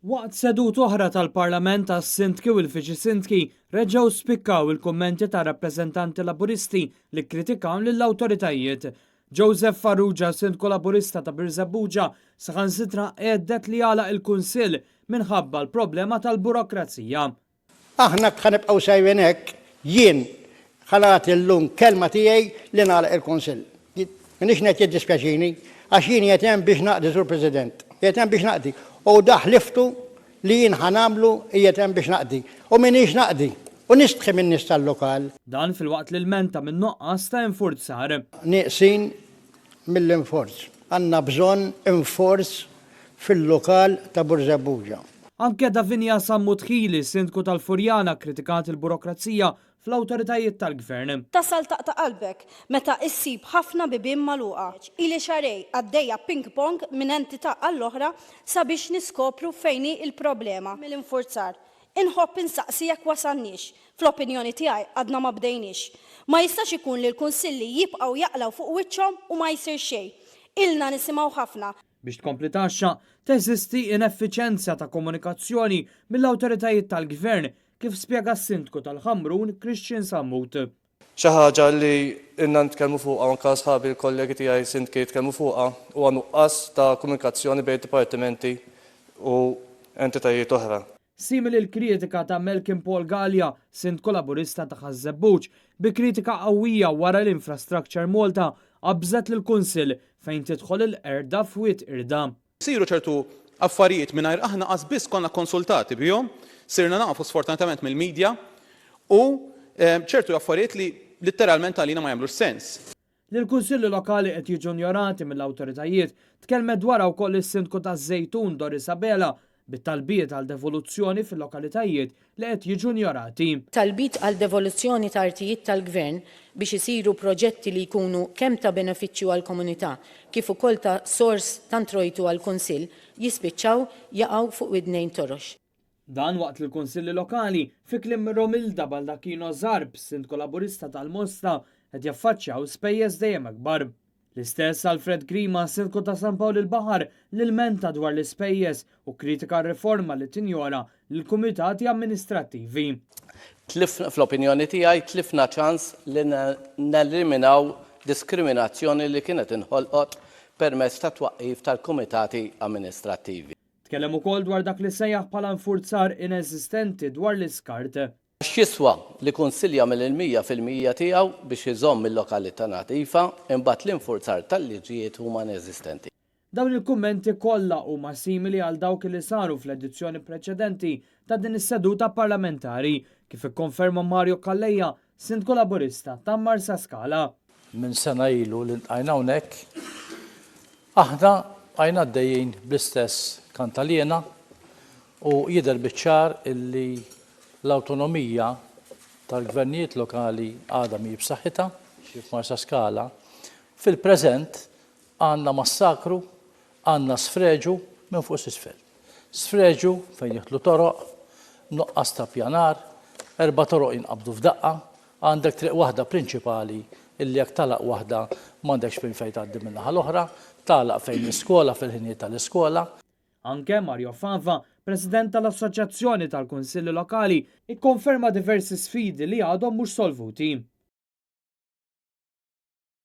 Waqt seduta oħra tal-Parlament għas-Sindki u l-Viċi Sindki reġgħu spikkaw il-kummenti ta' rappreżentanti Laburisti li kkritikaw lill-awtoritajiet. Joseph Farrugia, Sindku Laburista ta' Birżebbuġa, saħansitra għeddet li jagħlaq il-Kunsill minħabba l-problema tal-burokrazija. Aħna jekk ħa nibqgħu sejrin hekk, jien ħa nagħti llum kelma tiegħi li nagħlaq il-Kunsill. M'iniex ngħid jiddispjaċini, għax jien qiegħed hemm biex naqdi, Sur President. Qiegħed hemm biex naqdi. U da ħliftu li jien ħa nagħmlu qiegħed hemm biex naqdi. U m'iniex naqdi. U nistħi min-nies tal-lokal. Dan filwaqt li lmenta min-nuqqas ta' infurzar. Nieqsin mill-inforz. Għandna bżonn inforz fil-lokal ta' Burżebbuġa. Anke Davinia Sammut Hili, Sindku tal-Furjana kkritikat il-burokrazija fl-awtoritajiet tal-Gvern. Tasal taqta' qalbek meta issib ħafna bibien magħluqa. Ili xahrejn għaddejja ping pong minn entità għall-oħra sabiex niskopru fejn hi l-problema mill-infurzar. Inħobb insaqsi jekk wasalniex. Fl-opinjoni tiegħi għadna ma bdejniex. Ma jistax ikun li l-kunsilli jibqgħu jaqlgħu fuq wiċċhom u ma jsir xejn. Ilna nisimgħu ħafna. Biex tkompli tgħaxxaq, teżisti ineffiċenza ta' komunikazzjoni mill-awtoritajiet tal-Gvern, kif spjega s-Sindku tal-Ħamrun Christian Sammut. Xi ħaġa li ilna nitkellmu fuqha u anke sħabi l-kollegi tiegħi sindki jitkellmu fuqha huwa nuqqas ta' komunikazzjoni bejn dipartimenti u entitajiet oħra. Simili l-kritika ta' Malcolm Paul Galea, Sindku Laburista ta' Ħaż-Żebbuġ, bi kritika qawwija wara li Infrastructure Malta qabżet lill-Kunsill fejn tidħol il-qerda f'Wied Qirda. Isiru ċertu affarijiet mingħajr aħna qas biss konna kkonsultati bihom, sirna nafu sfortunatament mill-media u ċertu affarijiet li litteralment għalina ma jagħmlux sens. Li l-Kunsilli Lokali qed jiġu njorati mill-awtoritajiet tkellmet dwarha wkoll is-Sindku taż-Żejtun Doris Abela bit-talbiet għal devoluzzjoni fil-lokalitajiet li qed jiġu njorati. Talbiet għal devoluzzjoni ta' artijiet tal-Gvern biex isiru proġetti li jkunu kemm ta' benefiċċju għall-komunità kif ukoll ta' sors ta' introjtu għall-Kunsill jispiċċaw jaqgħu fuq widnejn torox. Dan waqt li l-Kunsilli Lokali, fi kliem Romilda Baldacchino Zarb, Sindku Laburista tal-Mosta, qed jaffaċċjaw spejjeż dejjem akbar. L-istess Alfred Grima, Sindku ta' San Pawl il-Baħar, li lmenta dwar l-ispejjeż u kkritika r-riforma li tinjora lill-kumitati amministrattivi. Tlifna, fl-opinjoni tiegħi, tlifna ċans li neliminaw diskriminazzjoni li kienet inħolqot permezz tat-twaqqif tal-kumitati amministrattivi. Tkellem ukoll dwar dak li sejjaħ bħala infurzar ineżistenti dwar l-iskart. X'jiswa li kunsill jagħmel il-100% tiegħu biex iżomm il-lokalità nadifa, imbagħad l-infurzar tal-liġijiet huma ineżistenti. Dawn il-kummenti kollha huma simili għal dawk li saru fl-edizzjoni preċedenti ta' din is-seduta parlamentari, kif ikkonferma Mario Calleja, Sindku Laburista ta' Marsaskala. Minn sena ilu li ltqajna hawnhekk, aħna bqajna għaddejjin bl-istess kantaliena u jidher biċ-ċar illi l-awtonomija tal-gvernijiet lokali għadha mhi b'saħħitha, f'Marsaskala. Fil-preżent Għandna massakru, għandna sfreġu minn fuq s'isfel. Sfreġu fejn jidħlu toroq, nuqqas ta' ppjanar, erba' toroq jinqabdu f'daqqa, għandek triq waħda prinċipali illi jekk tagħlaq waħda m'għandekx minn fejn tgħaddi min-naħa l-oħra, tagħlaq fejn l-iskola fil-ħinijiet tal-iskola. Anke Mario Fava, President tal-Assoċjazzjoni tal-Kunsilli Lokali, ikkonferma diversi sfidi li għadhom mhux solvuti.